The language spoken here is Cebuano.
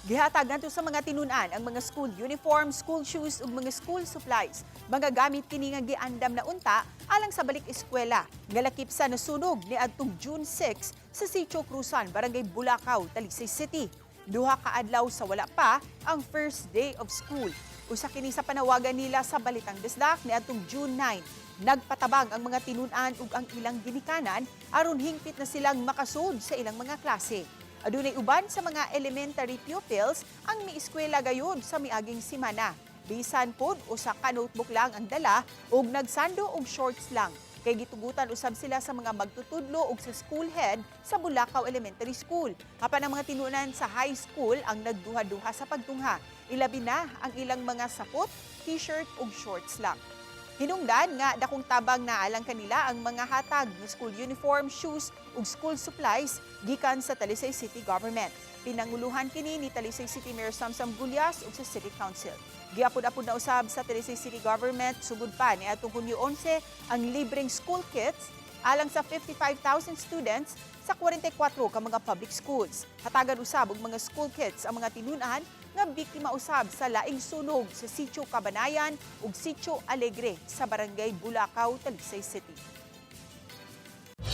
Gihatag ngadto sa mga tinun-an ang mga school uniform, school shoes ug mga school supplies. Mga gamit kini nga giandam na unta alang sa balik eskwela. Nga lakip sa nasunog ni adtong June 6 sa Sitio Cruzan, Barangay Bulacau, Talisay City. 2 ka adlaw sa wala pa ang first day of school. Usa kini sa panawagan nila sa Balitang Bisdak ni adtong June 9. Nagpatabang ang mga tinun-an ug ang ilang ginikanan aron hingpit na silang makasud sa ilang mga klase. Adunay uban sa mga elementary pupils ang mieskwela gayud sa miaging simana. Bisan pod usa ka notebook lang ang dala ug nagsando og shorts lang. Kay gitugutan usab sila sa mga magtutudlo ug sa school head sa Bulacau Elementary School. Apan ang mga tinunan sa high school ang nagduha-duha sa pagtungha. Ilabi na ang ilang mga sapot, t-shirt ug shorts lang. Hinungdan nga dakong tabang na alang kanila ang mga hatag ng school uniform, shoes ug school supplies gikan sa Talisay City Government. Pinanguluhan kini ni Talisay City Mayor Samsam Gullas ug sa City Council. Giapod-apod na usab sa Talisay City Government sugod pa ni atong Hunyo 11 ang libreng school kits alang sa 55,000 students sa 44 ka mga public schools. Hatagan usab og mga school kits ang mga tinun-an nga biktima usab sa laing sunog sa Sitio Cabanayan ug Sitio Alegre sa Barangay Bulacau, Talisay City.